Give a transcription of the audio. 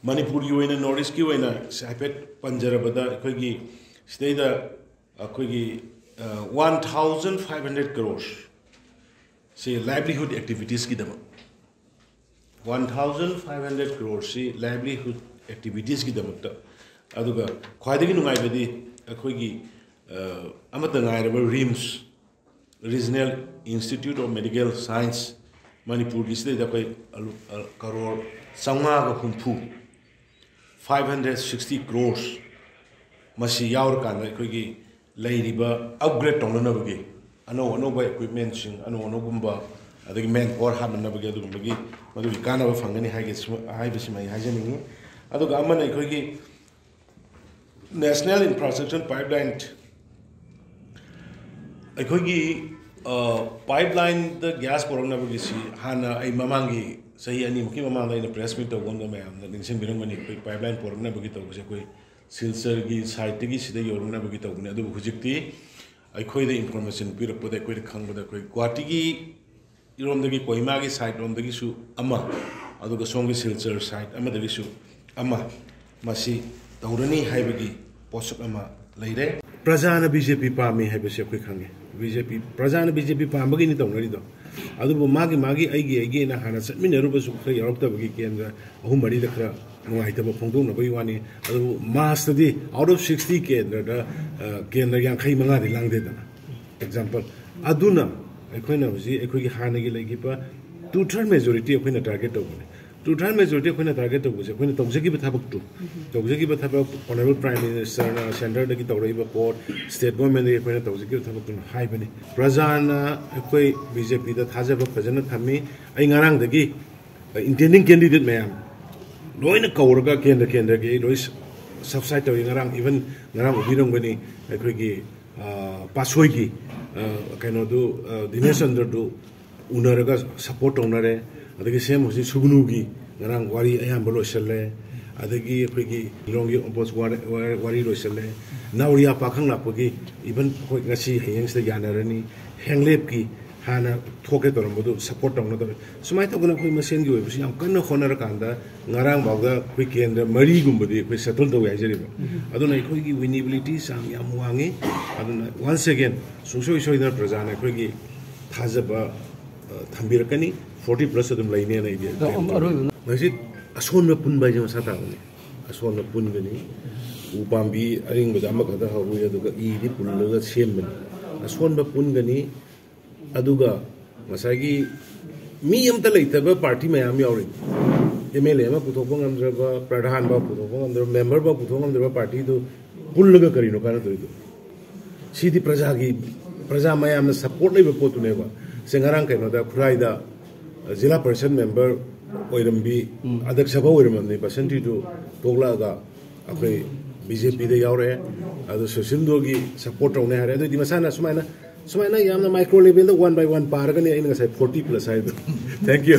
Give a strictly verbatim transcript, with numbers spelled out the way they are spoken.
ꯃꯅꯤꯄꯨꯔꯒꯤ ꯑꯣꯏꯅ, ꯅꯣꯔꯠ ꯏꯁꯀꯤ ꯑꯣꯏꯅ ꯍꯥꯏꯐꯦꯠ ꯄꯟꯖꯔꯕꯗ, ꯑꯩꯈꯣꯏꯒꯤ ꯁꯤꯗꯩꯗ ꯑꯩꯈꯣꯏꯒꯤ ꯋꯥꯟ ꯊꯥꯎꯖꯟ ꯐꯥꯏꯚ ꯍꯟꯗ꯭ꯔꯦꯠ ꯀ꯭ꯔꯣꯔꯁ ꯁꯤ ꯂꯥꯏꯚꯂꯤꯍꯨꯗ ꯑꯦꯛꯇꯤꯚꯤꯇꯤꯁꯀꯤꯗꯃꯛ, ꯋꯥꯟ ꯊꯥꯎꯖꯟ ꯐꯥꯏꯚ ꯍꯟꯗ꯭ꯔꯦꯠ ꯀ꯭ꯔꯣꯔꯁꯤ ꯂꯥꯏꯚꯂꯤꯍꯨꯗ ꯑꯦꯛꯇꯤꯚꯤꯇꯤꯁꯀꯤꯗꯃꯛꯇ꯫ ꯑꯗꯨꯒ ꯈ꯭ꯋꯥꯏꯗꯒꯤ ꯅꯨꯡꯉꯥꯏꯕꯗꯤ ꯑꯩꯈꯣꯏꯒꯤ ꯑ, ꯑꯃꯠꯇ ꯉꯥꯏꯔꯕ RIMS, Regional Institute of Medical Science, ꯃꯅꯤꯄꯨꯔꯒꯤꯁꯤꯗꯩꯗ ꯑꯩꯈꯣꯏ ꯑꯂꯨ-, ꯑ, ꯀꯔꯣꯔ ꯆꯥꯝꯃꯉꯥꯒ ꯍꯨꯝꯐꯨ, five hundred sixty crores, ꯃꯁꯤ ꯌꯥꯎꯔꯀꯥꯟꯗ ꯑꯩꯈꯣꯏꯒꯤ ꯂꯩꯔꯤꯕ ꯑꯞꯒ꯭ꯔꯦꯗ ꯇꯧꯅꯅꯕꯒꯤ ꯑꯅꯧ ꯑꯅꯧꯕ ꯏꯀ꯭ꯋꯤꯞꯃꯦꯟꯁꯤꯡ, ꯑꯅꯧ ꯑꯅꯧꯕꯒꯨꯝꯕ, ꯑꯗꯒꯤ ꯃꯦꯟ ꯄꯥꯋꯔ ꯍꯥꯞꯅꯅꯕꯒꯤ, ꯑꯗꯨꯒꯨꯝꯕꯒꯤ, ꯃꯗꯨꯒꯤ ꯀꯥꯟꯅꯕ ꯐꯪꯒꯅꯤ ꯍꯥꯏꯒꯦ-, ꯍꯥꯏꯕꯁꯤꯃ ꯑꯩ ꯍꯥꯏꯖꯅꯤꯡꯉꯤ꯫ ꯑꯗꯨꯒ ꯑꯃꯅ ꯑꯩꯈꯣꯏꯒꯤ National Infrastructure Pipeline, ꯑꯩꯈꯣꯏꯒꯤ ꯄꯥꯏꯞꯂꯥꯏꯟꯗ ꯒ꯭ꯌꯥꯁ ꯄꯨꯔꯛꯅꯕꯒꯤꯁꯤ ꯍꯥꯟꯅ ꯑꯩ ꯃꯃꯥꯡꯒꯤ ꯆꯍꯤ ꯑꯅꯤꯃꯨꯛꯀꯤ ꯃꯃꯥꯡꯗ ꯑꯩꯅ ꯄ꯭ꯔꯦꯁ ꯃꯤꯠ ꯇꯧꯕ ꯑꯃꯗ ꯃꯌꯥꯝꯅ ꯅꯤꯡꯁꯤꯡꯕꯤꯔꯝꯒꯅꯤ꯫ ꯑꯩꯈꯣꯏ ꯄꯥꯏꯞꯂꯥꯏꯟ ꯄꯨꯔꯛꯅꯕꯒꯤ ꯇꯧꯕꯁꯦ ꯑꯩꯈꯣꯏ ꯁꯤꯜꯆꯔꯒꯤ ꯁꯥꯏꯠꯇꯒꯤ ꯁꯤꯗ ꯌꯧꯔꯛꯅꯕꯒꯤ ꯇꯧꯕꯅꯤ꯫ ꯑꯗꯨꯕꯨ ꯍꯧꯖꯤꯛꯇꯤ ꯑꯩꯈꯣꯏꯗ ꯏꯟꯐꯣꯔꯃꯦꯁꯟ ꯄꯤꯔꯛꯄꯗ, ꯑꯩꯈꯣꯏꯗ ꯈꯪꯕꯗ, ꯑꯩꯈꯣꯏ ꯒꯨꯋꯥꯍꯥꯇꯤꯒꯤ ꯏꯔꯣꯝꯗꯒꯤ, ꯀꯣꯍꯤꯃꯥꯒꯤ ꯁꯥꯏꯠ ꯂꯣꯝꯗꯒꯤꯁꯨ ꯑꯃ, ꯑꯗꯨꯒ ꯁꯣꯝꯒꯤ ꯁꯤꯜꯆꯔ ꯁꯥꯏꯠ ꯑꯃꯗꯒꯤꯁꯨ ꯑꯃ, ꯃꯁꯤ ꯇꯧꯔꯅꯤ ꯍꯥꯏꯕꯒꯤ ꯄꯣꯠꯁꯛ ꯑꯃ ꯂꯩꯔꯦ꯫ ꯄ꯭ꯔꯖꯥꯅ ꯕꯤ ꯖꯦ ꯄꯤ ꯄꯥꯝꯃꯤ ꯍꯥꯏꯕꯁꯤ ꯑꯩꯈꯣꯏ ꯈꯪꯉꯤ꯫ ꯕꯤ ꯖꯦ ꯄꯤ, ꯄ꯭ꯔꯖꯥꯅ ꯕꯤ ꯖꯦ ꯄꯤ ꯄꯥꯝꯕꯒꯤꯅꯤ ꯇꯧꯅꯔꯤꯗꯣ꯫ ꯑꯗꯨꯕꯨ ꯃꯥꯒꯤ ꯃꯥꯒꯤ, ꯑꯩꯒꯤ ꯑꯩꯒꯤ ꯑꯩꯅ ꯍꯥꯟꯅ ꯆꯠꯃꯤꯟꯅꯔꯨꯕꯁꯨ ꯈꯔ ꯌꯥꯎꯔꯛꯇꯕꯒꯤ ꯀꯦꯟꯗ꯭ꯔ ꯑꯍꯨꯝ ꯃꯔꯤꯗ ꯈꯔ ꯅꯨꯡꯉꯥꯏꯇꯕ ꯐꯣꯡꯗꯣꯛꯅꯕꯒꯤ ꯋꯥꯅꯤ꯫ ꯑꯗꯨꯕꯨ ꯃꯥꯁꯇꯗꯤ, out of sixty ꯀꯦꯟꯗ꯭ꯔꯗ, ꯑ, ꯀꯦꯟꯗ꯭ꯔ ꯌꯥꯡꯈꯩ ꯃꯉꯥꯗꯤ ꯂꯥꯡꯗꯦꯗꯅ꯫ ꯑꯦꯛꯖꯥꯝꯄꯜ꯫ ꯑꯗꯨꯅ ꯑꯩꯈꯣꯏꯅ ꯍꯧꯖꯤꯛ ꯑꯩꯈꯣꯏꯒꯤ ꯍꯥꯟꯅꯒꯤ ꯂꯩꯈꯤꯕ two third majority ꯑꯩꯈꯣꯏꯅ ꯇꯥꯔꯒꯦꯠ ꯇꯧꯕꯅꯦ꯫ Two third majority ꯑꯩꯈꯣꯏꯅ ꯇꯥꯔꯒꯦꯠ ꯇꯧꯕꯁꯦ, ꯑꯩꯈꯣꯏꯅ ꯇꯧꯖꯈꯤꯕ ꯊꯕꯛꯇꯨ, ꯇꯧꯖꯈꯤꯕ ꯊꯕꯛ, ꯑꯣꯅꯔꯦꯕꯜ ꯄ꯭ꯔꯥꯏꯝ ꯃꯤꯅꯤꯁꯇꯔꯅ ꯁꯦꯟꯇꯔꯗꯒꯤ ꯇꯧꯔꯛꯏꯕ ꯄꯣꯠ, ꯁ꯭ꯇꯦꯠ ꯒꯣꯔꯃꯦꯟꯗꯒꯤ ꯑꯩꯈꯣꯏꯅ ꯇꯧꯖꯈꯤꯕ ꯊꯕꯛꯇꯨꯅ ꯍꯥꯏꯕꯅꯤ꯫ ꯄ꯭ꯔꯖꯥꯅ ꯑꯩꯈꯣꯏ ꯕꯤ ꯖꯦ ꯄꯤꯗ ꯊꯥꯖꯕ ꯐꯖꯅ ꯊꯝꯃꯤ꯫ ꯑꯩ ꯉꯔꯥꯡꯗꯒꯤ ꯏꯟꯇꯦꯟꯗꯤꯡ ꯀꯦꯟꯗꯤꯗꯦꯠ ꯃꯌꯥꯝ ꯂꯣꯏꯅ ꯀꯧꯔꯒ ꯀꯦꯟꯗ꯭ꯔ ꯀꯦꯟꯗ꯭ꯔꯒꯤ ꯑꯩ ꯂꯣꯏ ꯁꯕꯁꯥꯏꯠ ꯇꯧꯏ꯫ ꯉꯔꯥꯡ, ꯏꯚꯟ ꯉꯔꯥꯡ ꯎꯕꯤꯔꯝꯒꯅꯤ, ꯑꯩꯈꯣꯏꯒꯤ, ꯑ, ꯄꯥꯠꯁꯣꯏꯒꯤ, ꯑ, ꯀꯩꯅꯣꯗꯨ, ꯑ, ꯗꯤꯅꯦꯁ ꯆꯟꯗ꯭ꯔꯗꯨ ꯎꯅꯔꯒ ꯁꯄꯣꯔꯠ ꯇꯧꯅꯔꯦ꯫ ꯑꯗꯒꯤ ꯁꯦꯝ ꯍꯧꯖꯤꯛ ꯁꯨꯒꯅꯨꯒꯤ ꯉꯔꯥꯡ ꯋꯥꯔꯤ ꯑꯌꯥꯝꯕ ꯂꯣꯏꯁꯤꯜꯂꯦ꯫ ꯑꯗꯒꯤ ꯑꯩꯈꯣꯏꯒꯤ ꯂꯤꯂꯣꯡꯒꯤ ꯑꯣꯄꯣꯁ ꯋꯥꯔ-, ꯋꯥꯔ-, ꯋꯥꯔꯤ ꯂꯣꯏꯁꯤꯜꯂꯦ꯫ ꯅꯥꯎꯔꯤꯌꯥ ꯄꯥꯈꯪ ꯂꯥꯛꯄꯒꯤ ꯏꯚꯟ ꯑꯩꯈꯣꯏ ꯉꯁꯤ ꯍꯌꯦꯡꯁꯤꯗ ꯌꯥꯅꯔꯅꯤ꯫ ꯍꯦꯡꯂꯦꯞꯀꯤ ꯍꯥꯟꯅ ꯊꯣꯛꯀꯦ ꯇꯧꯔꯝꯕꯗꯨ ꯁꯞꯄꯣꯔꯠ ꯇꯧꯅꯗꯕ꯫ ꯁꯨꯃꯥꯏꯅ ꯇꯧꯗꯅ ꯑꯩꯈꯣꯏ ꯃꯁꯦꯟꯒꯤ ꯑꯣꯏꯕꯁꯤ ꯌꯥꯝ ꯀꯟꯅ ꯍꯣꯠꯅꯔꯀꯥꯟꯗ ꯉꯔꯥꯡ ꯐꯥꯎꯗ ꯑꯩꯈꯣꯏ ꯀꯦꯟꯗ꯭ꯔ ꯃꯔꯤꯒꯨꯝꯕꯗꯤ ꯑꯩꯈꯣꯏ ꯁꯦꯇꯜ ꯇꯧꯋꯦ ꯍꯥꯏꯖꯔꯤꯕ꯫ ꯑꯗꯨꯅ ꯑꯩꯈꯣꯏꯒꯤ ꯋꯤꯅꯤꯕꯤꯂꯤꯇꯤ ꯆꯥꯡ ꯌꯥꯝ ꯋꯥꯡꯉꯤ꯫ ꯑꯗꯨꯅ ꯋꯥꯟꯁ ꯑꯦꯒꯦꯟ ꯁꯨꯡꯁꯣꯏ ꯁꯣꯏꯗꯅ ꯄ꯭ꯔꯖꯥꯅ ꯑꯩꯈꯣꯏꯒꯤ ꯊꯥꯖꯕ, ꯑ, ꯊꯝꯕꯤꯔꯛꯀꯅꯤ꯫ ꯐꯣꯔꯇꯤ ꯄ꯭ꯂꯁ ꯑꯗꯨꯝ ꯂꯩꯅꯦꯅ ꯑꯩꯗꯤ ꯑꯗꯣ ꯑꯔꯣꯏꯕꯗ ꯃꯁꯤ ꯑꯁꯣꯟꯕ ꯄꯨꯟꯕ ꯍꯥꯏꯁꯦ ꯃꯁꯥ ꯇꯥꯕꯅꯤ꯫ ꯑꯁꯣꯟꯕ ꯄꯨꯟꯒꯅꯤ꯫ ꯎ ꯄꯥꯝꯕꯤ ꯑꯔꯤꯡꯕꯗ ꯑꯃꯈꯛꯇ ꯍꯧꯏ, ꯑꯗꯨꯒ ꯏꯗꯤ ꯄꯨꯜꯂꯒ ꯁꯦꯝꯕꯅꯤ꯫ ꯑꯁꯣꯟꯕ ꯄꯨꯟꯒꯅꯤ꯫ ꯑꯗꯨꯒ ꯉꯁꯥꯏꯒꯤ ꯃꯤ ꯑꯝꯇ ꯂꯩꯇꯕ ꯄꯥꯔꯇꯤ ꯃꯌꯥꯝ ꯌꯥꯎꯔꯤ꯫ ꯑꯦꯝ ꯑꯦꯜ ꯑꯦ ꯑꯃ ꯄꯨꯊꯣꯛꯄ ꯉꯝꯗ꯭ꯔꯕ, ꯄ꯭ꯔꯙꯥꯟ ꯐꯥꯎ ꯄꯨꯊꯣꯛꯄ ꯉꯝꯗ꯭ꯔꯕ, ꯃꯦꯝꯕꯔ ꯐꯥꯎ ꯄꯨꯊꯣꯛꯄ ꯉꯝꯗ꯭ꯔꯕ ꯄꯥꯔꯇꯤꯗꯨ ꯄꯨꯜꯂꯒ ꯀꯔꯤꯅꯣ ꯀꯥꯟꯅꯗꯣꯏꯗꯣ? ꯁꯤꯗꯤ ꯄ꯭ꯔꯖꯥꯒꯤ, ꯄ꯭ꯔꯖꯥ ꯃꯌꯥꯝꯅ ꯁꯞꯄꯣꯔꯠ ꯂꯩꯕ ꯄꯣꯠꯇꯨꯅꯦꯕ꯫ ꯁꯦ, ꯉꯔꯥꯡ ꯀꯩꯅꯣꯗ ꯈꯨꯔꯥꯏꯗ ꯖꯤꯂꯥ ꯄꯔꯤꯁꯠ ꯃꯦꯝꯕꯔ ꯑꯣꯏꯔꯝꯕꯤ, ꯑꯗꯛ ꯁꯚꯥ ꯑꯣꯏꯔꯝꯃꯕꯅꯤ, ꯕꯁꯟꯇꯤꯗꯨ ꯇꯣꯛꯂꯛꯑꯒ ꯑꯩꯈꯣꯏ ꯕꯤ ꯖꯦ ꯄꯤꯗ ꯌꯥꯎꯔꯛꯑꯦ꯫ ꯑꯗꯣ ꯁꯨꯁꯤꯟꯗꯣꯒꯤ ꯁꯞꯄꯣꯔꯠ ꯇꯧꯅꯤ ꯍꯥꯏꯔꯦ꯫ ꯑꯗꯨꯗꯤ ꯃꯁꯥꯅ ꯁꯨꯃꯥꯏꯅ, ꯁꯨꯃꯥꯏꯅ ꯌꯥꯝꯅ ꯃꯥꯏꯀ꯭ꯔꯣ ꯂꯦꯚꯦꯜꯗ ꯋꯥꯟ ꯕꯥꯏ ꯋꯥꯟ ꯄꯥꯔꯒꯅꯤ ꯑꯩꯅ ꯉꯁꯥꯏ ꯐꯣꯔꯇꯤ ꯄ꯭ꯂꯁ ꯍꯥꯏꯗꯣ꯫ Thank you.